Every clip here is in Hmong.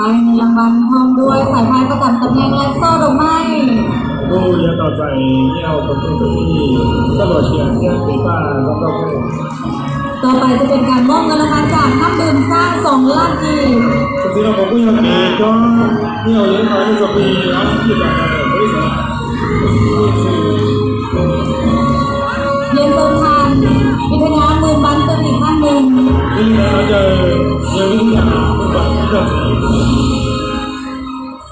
ไปในรางวัลพร้อมด้วยสายพายประจำตำแหน่งและช่อดอกไม้ Kuj yog tau txais nyiaj ua kauj txuj txuj ci, txoj lus sia thiab tes paj zoo nkauj. ต่อไปจะเป็นการมอบเงินรางวัลจากน้ำดื่มสร้างสองล้านกีบ Txuj ci no kuj yog kev cob nyiaj ua yam ib qho lub txuj ci ob txhiab kis tawm ntawm peb xav. Yến Sơn Than, Vinh Thanh Á mười vạn tư tỷ khang mừng. Yến Thanh Á mười vạn tư tỷ khang mừng.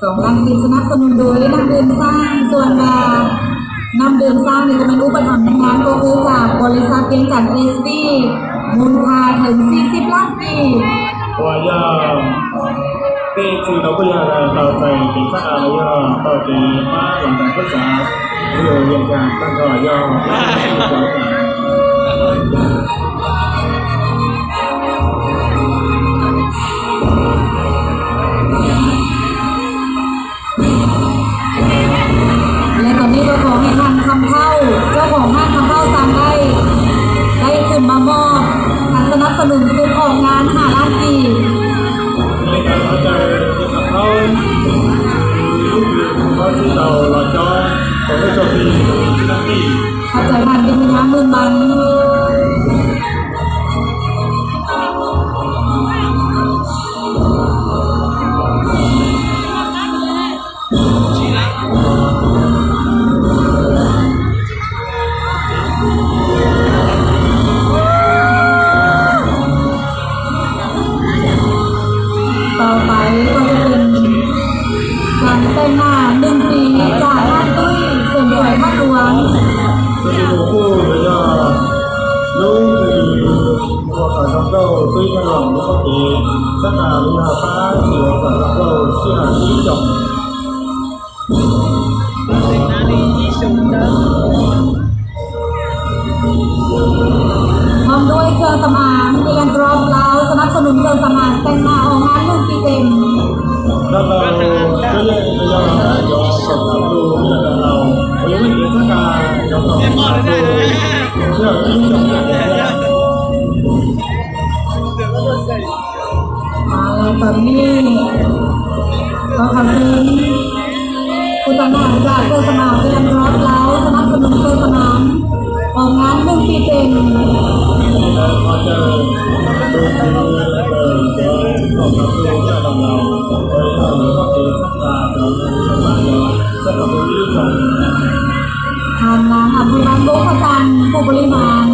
สองล้านกีบสนับสนุนโดยน้ำดื่มสร้าง ส่วนว่าน้ำดื่มสร้างนี่ก็เป็นอุปถัมภ์ในงานก็คือจากบริษัทเวียงจันทร์เอสดี มูลค่าถึงสี่สิบล้านกีบ Uas yog tej txuj ci no kuj yog tau txais kev txhawb nqa los yog tau kev pab los ntawm koj xav tus Vias Cas tag nrho yog และตอนนี้ก็ขอให้ท่านคำเฒ่า เจ้าของห้างคำเฒ่าซานได้ ได้ขึ้นมามอบการสนับสนุนทุนออกงานห้าล้านกีบ Li ntawd thov caw cov khav khaub, tus khav khaub tsis tau los cob tau lub txuj ci ib lab tij. Thov caw than Vinh Thanh Á mười vạn. Tau pais ko cov pes, tag nrho hais tias nws pib tsam hab tuj xeem xais hab luas. Tus kuj yog lub kws ua kom zoo nkauj tub ib thaj los lub txoj kev txhawb nqa lub hab pab tsis ua kom zoo nkauj sij hawm ib xyoos. Pom dua ib khas xam am, Vian Drop Laus สนับสนุนเครื่องสำอางแต่งหน้าออกงานหนึ่งปีเต็ม Nrog tau cov yeej yog cov xam am lus ib yam nrog tau uas yog lub kev txhawb nqa cov xam am lus sij hawm ib xyoos. Tag nrho no, koj khav xeeb, kuv tag nrho zam kev xam am Vian Drop Laus สนับสนุนเครื่องสำอางออกงานหนึ่งปีเต็ม Tham nang อำเภอบ้านโป่ง พระจันทร์ ผู้บริหาร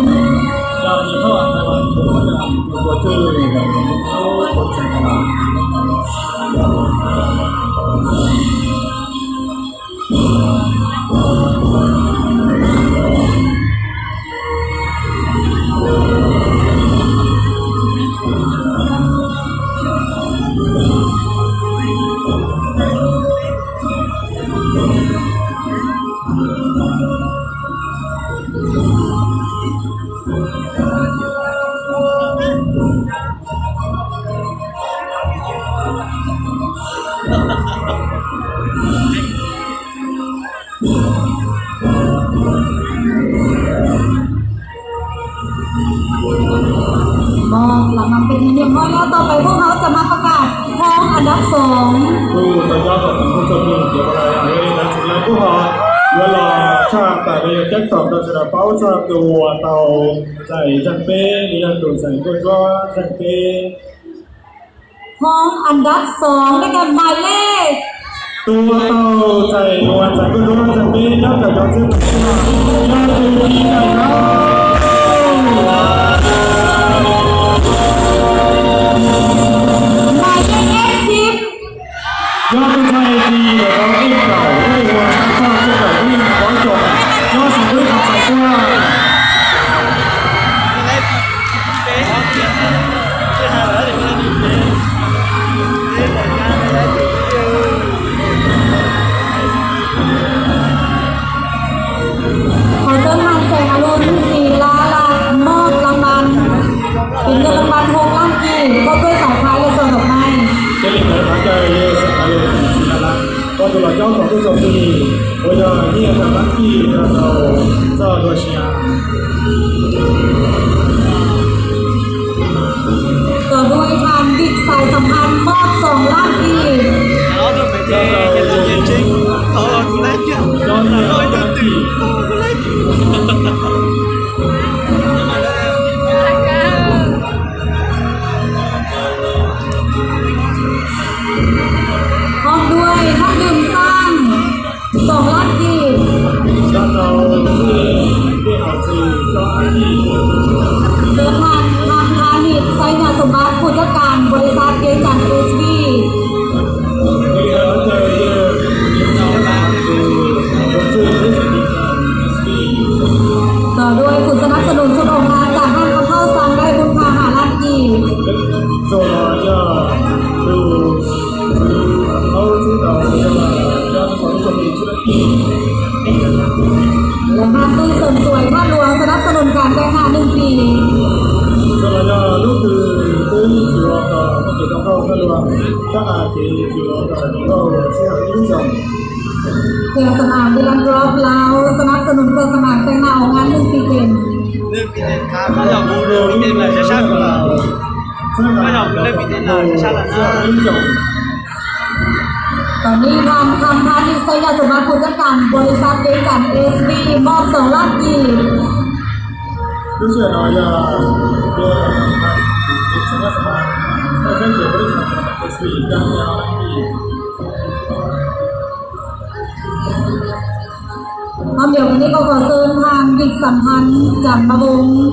Moj las mas pem niam moj nyob tau pais pub hauv txaj mas pab kam hoob อันดับสอง Kuj tau nyob tau tus hoob txoj mus tias pab lawv kuj ho yuav los tshaj tawm los yog ceeb toom rau sawv daws paub txog tus uas tau txais zeeg peb los yog tus ntxhais nkauj ntsuab zeeg peb. Hoob อันดับสอง ได้แก่หมายเลข Tus uas tau txais uas ntxhais nkauj ntsuab zeeg peb nyob rau cov txhiab yog tus Kim Dam Lauj. Hmais leej eb xib Yog tus ntxhais Kim Dam Lauj ib kaum ib uas tab txog txhiab kaum ib pov com nyob saum ib qhov txhais tuaj. Qhov txhia hais xeem Alun Xis Las Las moj las mas, pem niam las mas hoob las kis koj tuaj xaiv phaj los xov dam nai. Ces li ntawd thov caw xeem Alun Xis Las Las, koj tus los cob tau tuaj txog ti, uas yog nyiaj tas las kis rau txog dua xya. Kom dua ib tham vim xaiv xam phaj moj xoom las kis Luật các là chỉ dựa vào những câu sẽ hợp lý trong เครื่องสำอาง Vilan Drop ลาว สนับสนุนเครื่องสำอางแต่งหน้าออกงาน หนึ่งปีเต็ม หนึ่งปีเต็มครับ ถ้าหยอกดูเรื่องปีเต็มเลยชัดๆเลย ถ้าหยอกดูเรื่องปีเต็มเลยชัดๆเลยนะ ตอนนี้ทางทางท่านที่ใช้ยาสมบัติผู้จัดการบริษัทเดจันเอสบีมอบสองล้านกีบ Trước tiên nói là về thành phần, sự phát triển của các sản phẩm của Sri Lanka. Hôm nay con có sự tham dự sản phẩm chăm mà bông.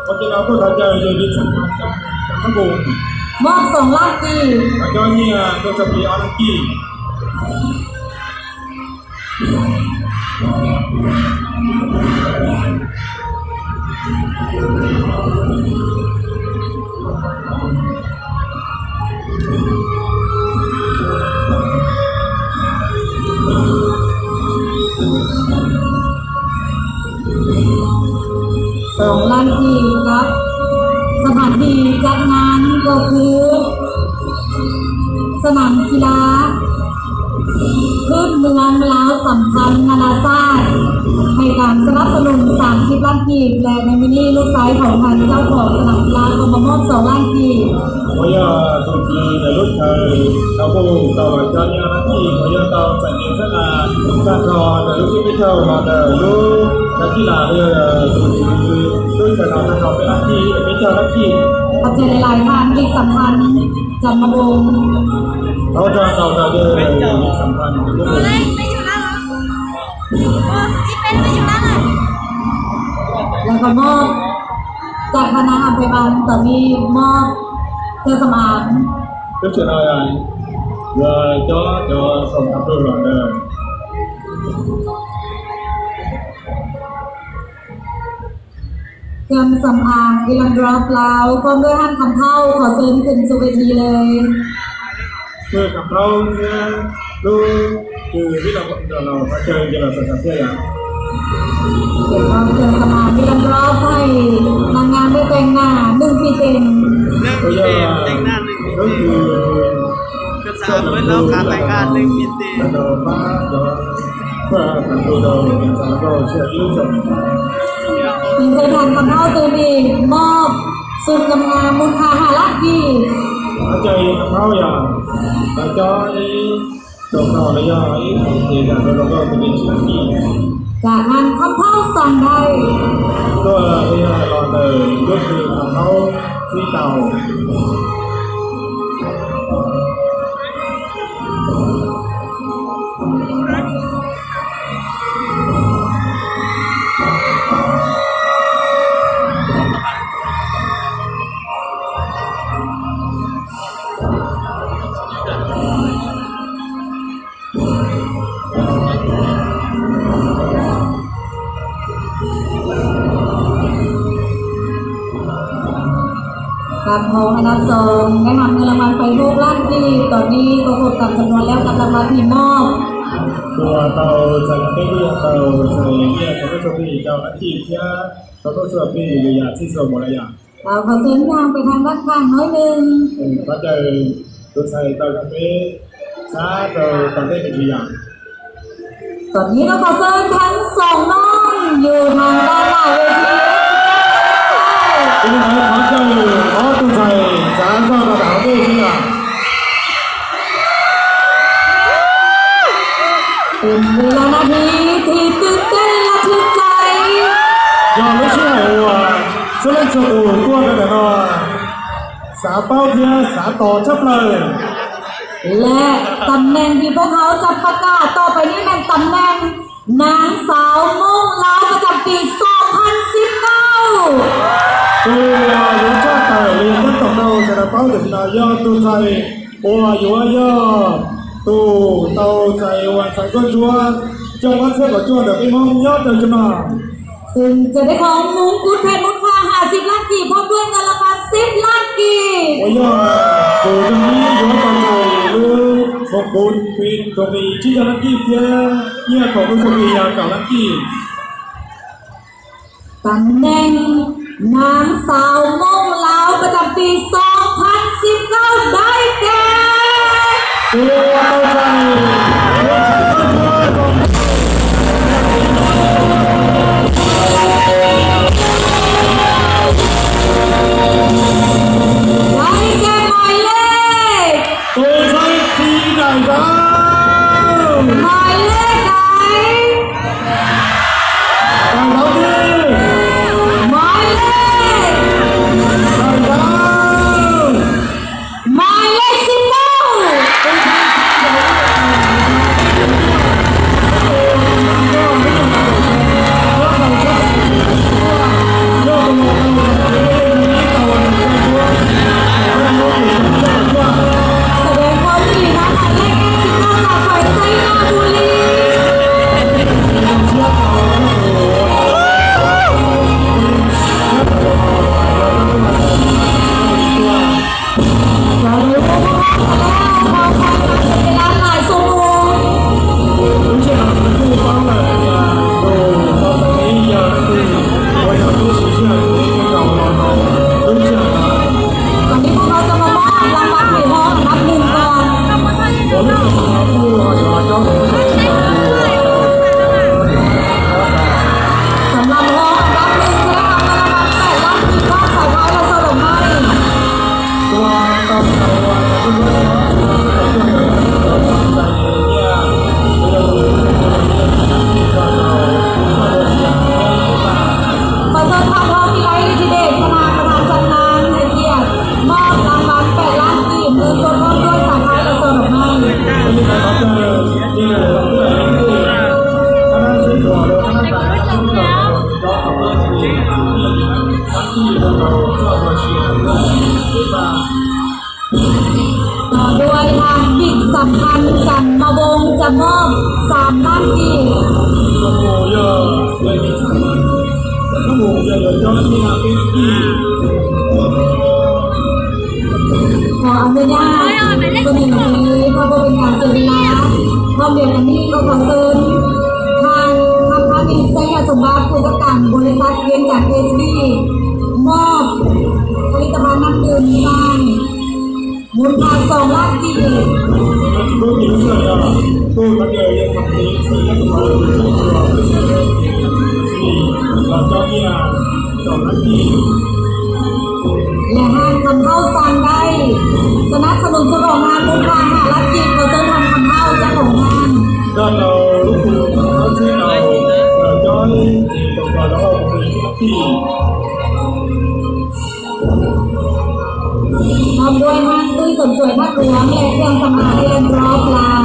Có cái đó của ta chơi về việc sản phẩm chăm mà bông. Một sòng lắc kì. Và cho nhiều, tôi chăm đi ăn kì. Sòng lăn thì các สถานที่จัดงานก็คือ สนามกีฬาพื้นเมืองลาวสัมพันธ์นานาชาติ ให้การสนับสนุน สามสิบล้านกีบ และในมื้อนี้ลูกชายของท่านเจ้าของสนามกีฬาก็มามอบ สองล้านกีบ Hos yog tus tswv ntawm lub chaw tau kuj tau los cov nyiaj lab kij, hos yog tau txais nyiaj txhab na tag nrho ntawm lub txib peb caug los ntawm lub chaw kij lam, hos yog tus tswv lub chaw no tag nrho peb lab kij, peb caug lab kij. Khov cai lais lais than vim xam phas cam ma boo. Thov rog tau tau dej vim xam phas ntawm lub chaw. Lawv kom moj cov khas nas am pais bas tom vim moj cov xam am. Cov cov xam am rau los ntawd. Cov xam am Vilan Drop ลาว พร้อมด้วยท่านคำเฒ่า ขอเชิญขึ้นสู่เวทีเลย Thawj Kham Thawb thiab lub tswv Vib Los Kham Thawb los thov caw nce los xam phas thiab yom. Để con cờ xam am Vilan Drop hay nang ngang với teng na nưng phi teng. Ua yog lub tswv Kham Thawb los pab cov Kham Thawb rau sawv daws. Mình sẽ thành Kham Thawb từ bi moj sum ngam ngam mun kha ha lab kis. Thov caw Kham Thawb yog los cov ib tug no los yog ib tug ces yog rau rau nkauj tus me tsis lab kis. Cam han Kham Thawb xam dai. Tuaj los ntawm lub tswv Kham Thawb txib tau. Kham Thawb อันดับสอง ได้รับเงินรางวัลไป หกล้านกีบ ตอนนี้ก็ครบตามจำนวนแล้วกับรางวัลที่มอบ Tus uas tau txais peb lub, tau txais nyiaj tau lub txoj kev rau lab kis thiab tau lub txoj kev yam txhij txhua mus lawm yom. Thov caw tus txais tau rau peb sab rau tom ntej me ntsis yom. Tod nib no thov caw thab xoom noj yug thab dab laj ve thi. Thov caw ob tug txais txav zog rau tom ntej thiab yom. Tus ntawd los nas this thi twb tej los thwb cai. Yog lub sij hawm uas txhua leej txhua tus tuaj rau ntawm no xav paub thiab xav tos tshaj plaws. และตำแหน่งที่พวกเขาจะประกาศต่อไปนี้เป็นตำแหน่งนางสาวม่งลาวประจำปี สองพันสิบเก้า Tus uas yuav tshaj tawm li nyob tom no sawv daws paub tam sim no yog tus txais uas yuav yog tus tau txais uas txais nkauj ntsuab xyoo ob txhiab kaum cuaj ntawm peb Hmoob nyob rau xyoo no.ซึ่งจะได้ของมงกุฎเพชรมูลค่าห้าสิบล้านกีบ พร้อมด้วยเงินรางวัลสิบล้านกีบ Uas yog tus zoo nib yuav tau txais lub mos kuv phi tus nqi tsib caug lab kij thiab nyiaj khoom lub txoj kev yog kaum lab kij. ตำแหน่งนางสาวม่งลาวประจำปี สองพันสิบเก้า Tus uas tau txais, tus uas txais tau tus Hmais lej, tus txhais tis daim ntawv, hmais lej daim, daim ntawv twg, hmais lej, daim ntawv, hmais lej xib puj.แสดงความยินดีนะ หมายเลขเก้าสิบเก้า จากแขวงไชยนาทบุรี เราได้ร่วมงานกันแล้ว เราใช้เวลาเป็นเวลาหลายชั่วโมง Đúng chưa nào? Tôi không có là nhà đồ, sau này giờ thì tôi có thể chia sẻ với các cậu là đúng chưa nào? ก่อนที่พวกเขาจะมามอบรางวัลเหรียญทองอันดับหนึ่งก่อน Có lúc nào mà tôi hỏi là cho tôi สำหรับรองอันดับหนึ่งจะได้รับเงินรางวัลแปดล้านกีบ มอบสายพานและซองดอกไม้ ขอเชิญท่านรองวิไล ฤทธิเดช คณาประธานจัดงาน ให้เกียรติมอบรางวัลแปดล้านกีบ เงินสดพร้อมด้วยสายพานและซองดอกไม้ ต่อด้วยทางบิ๊กสำคัญจันทร์มาวงศ์จะมอบสามล้านกีบ ขออนุญาตเสนอเลยเพื่อเป็นการเสียเวลา พร้อมเดียวกันนี้ก็ขอเชิญทางพันธมิตรไซยสมบัติผู้จัดการบริษัทเวียงจันทร์เอสดี มอบผลิตภัณฑ์น้ำดื่มตรา มูลค่าสองล้านกีบ Tôi tin tưởng rằng tôi và các em học sinh sẽ có một sự phát triển và cho đi làm giàu đáng tin. และห้างคำเฮ้าซานได้สนับสนุนฉลองงานมูลค่าห้าล้านกีบ ขอเชิญท่านคำเฮ้าเจ้าของห้าง Cho tàu lúc tôi tháo thế nào và cho tổng vào đó là một sự phát triển. พร้อมด้วยห้างตุ้ยเสริมสวยทับหลวงและเครื่องสำอางแอนดรอฟลาว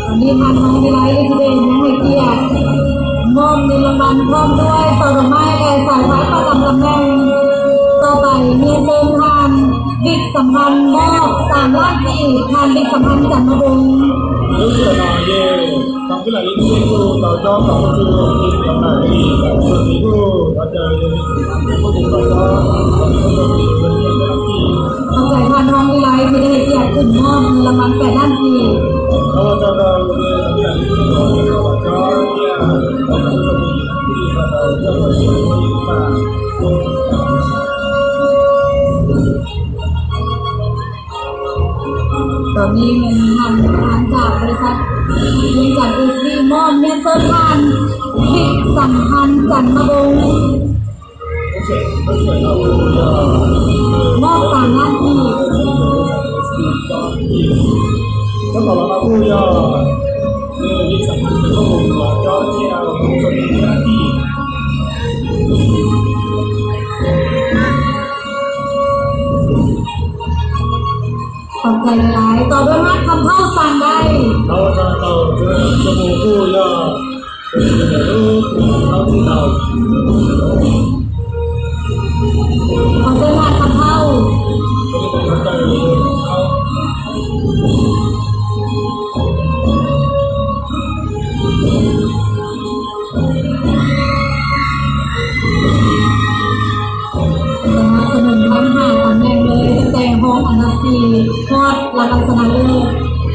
วันนี้ทางมหาวิทยาลัยเอทีเดนยังให้เกียรติมอบเงินรางวัลพร้อมด้วยซองดอกไม้และสายพานประจำตำแหน่ง ต่อไปเรียนเชิญท่าน บิ๊กสำคัญมอบสามล้านกีบ ท่านบิ๊กสำคัญจันทร์มาวงศ์ Đúng rồi, rồi, về tổng cái là liên minh của tàu cho tổng công ty thì tổng đại lý của tỷ đô và chờ về sự tham gia của tàu cho tổng công ty. ขอบใจท่านรองวิไลที่ได้ให้เกียรติขึ้นมอบเงินรางวัลแปดล้านกีบ Đó là cho tàu về tổng đại lý của tàu cho tổng công ty và tàu cho tổng công ty. ตอนนี้เงินรางวัลจากบริษัทเวียงจันทร์เอสดีมอบเงินสดผ่านบิ๊กสำคัญจันทร์มาวงศ์ มอบสามล้านกีบ Có tàu là bao nhiêu giờ? Nên là những sản phẩm của các vùng là cho chia một phần trăm giá trị. ขอบใจหลายๆ ต่อด้วยห้างคำเฮ้าซานได้ Đó là tàu cho một khu giờ. ขอเชิญห้างคำเฮ้า สนับสนุนทั้งห้าตำแหน่งเลย ตั้งแต่รองอันดับสี่ ฮอดรางวัลชนะเลิศ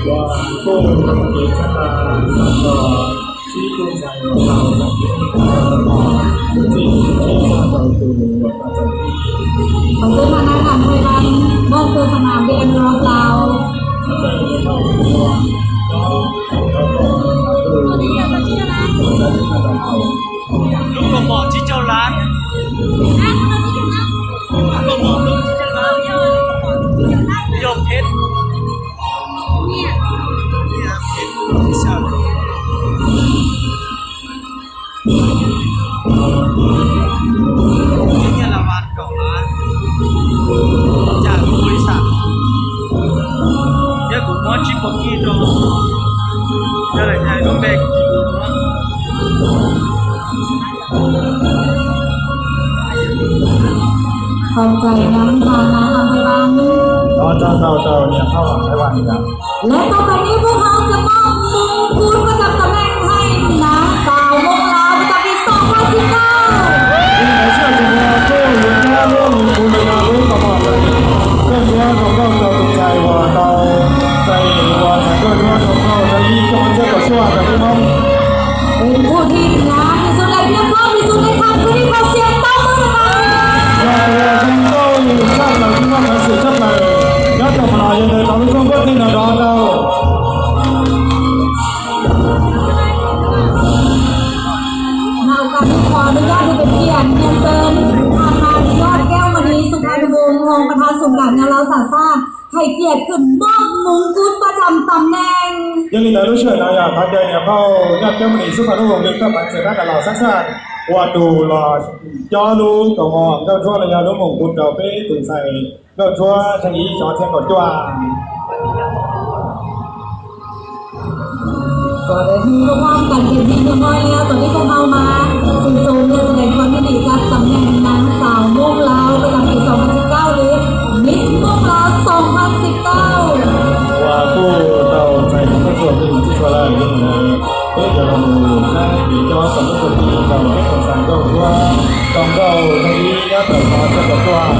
Và cô là một người rất là giỏi. Sĩ cô dạy và Lub kaus mom tsib caug lab. Lub kaus mom lub tsib caug lab. Yog peb. Nyiaj las vas kaum lab, cas lub ua li xam, thiab kuv muab tsib puas kij rau, yog lawm hais lub npe kuv tus muab. Khom kais nyob hauv na hauv Thaib Vaj. Ov, tau tau tau niam hauv Thaib Vaj niam.และต่อไปนี้พวกเราจะมอบมงกุฎประจำตำแหน่งให้นางสาวมงลาวประจำปีสองพันสิบเก้า Ib lub sij hawm tseem muaj kuj yuav coj lub mum kuv los yog lub kaus mom koj yuav zoo nkauj rau tus ntxhais uas tau txais uas ntxhais koj yuav zoo nkauj rau ib xyoo ob txhiab kaum cuaj ntawm peb Hmoob.เป็นผู้ที่งามที่สุดและเรียบร้อยที่สุดในค่ำคืนนี้ ขอเสียงตบมือดังๆ Yog tus zoo nkauj tshaj plaws thiab muaj peev xwm tshaj plaws nyob rau hmo no, yog ntawd rau lub rooj npuaj teg no rov rau. Hauv kab nub qhov nws yog tus pem kiam niam txawv tham mas yog keo mas nis xu kha nws voo hoo pas thas xum kam nyob laus xam xaj hais kiag khwm moj mus kub pas cam tam neeg. Yog li ntawd lub sij hawm no yog thov caw niam phauj Nyob Kiab Mus Nis xub phav lub voos lwm thaj pab txawm dab tas los xab xaj ua tus los cob lub kaus mom nkauj ntsuab los yog lub mus kub rau peb tus ntxhais nkauj ntsuab xeeb ib xyoo ob txhiab kaum cuaj. Có thể hư không, không cần phải gì nhiều nói nữa, tôi đi không mau mà. Sự sống như sẽ đánh con cái gì ra tầm này, nắng sào mông lao, cái dòng kỳ sông Hàn Xịt Cao, Miss Mông Lao sông Hàn Xịt Cao. Ua kuj tau txais tus koj txuas peb mus txij txhua lawm, peb cov los mus saib kev coj txog lub tuam tij rau peb tus ntxhais nkauj ntsuab zoo nkauj thib ib nyob rau xyoo ob txhiab kaum cuaj.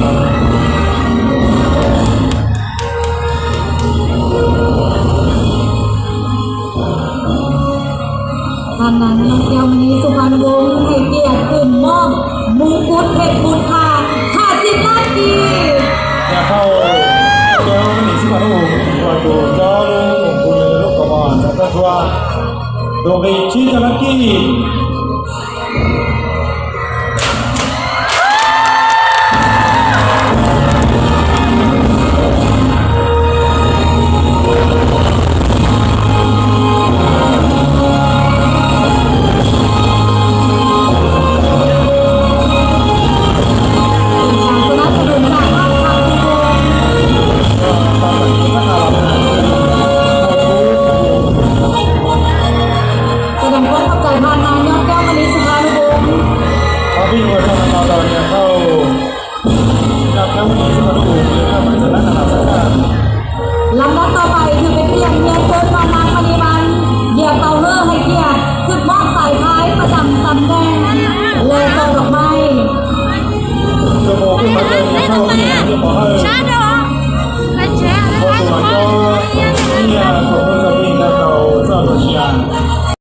Tha nang Nyob Kiab Mus Nis xub phav lub voos hais tias khwm moj mus kub phem kub tha, tha xim lab kis. Niam phauj Kiab Mus Nis xub phav lub voos ua tus cob lub mus kub lwm lub kaus mom ntxhais nkauj ntsuab tus nqi tsib caug lab kis. Sẽ đừng quên không rời Tha nang Nyob Kiab Mus Nis xub phav lub voos. Lăm đám tàu bảy thì cái tiệm nhà sơn và nắng mà đi bán. Dìa tàu hơ hay kia, khuyết món xài thái và tầm tầm đen. Lè xò độc may.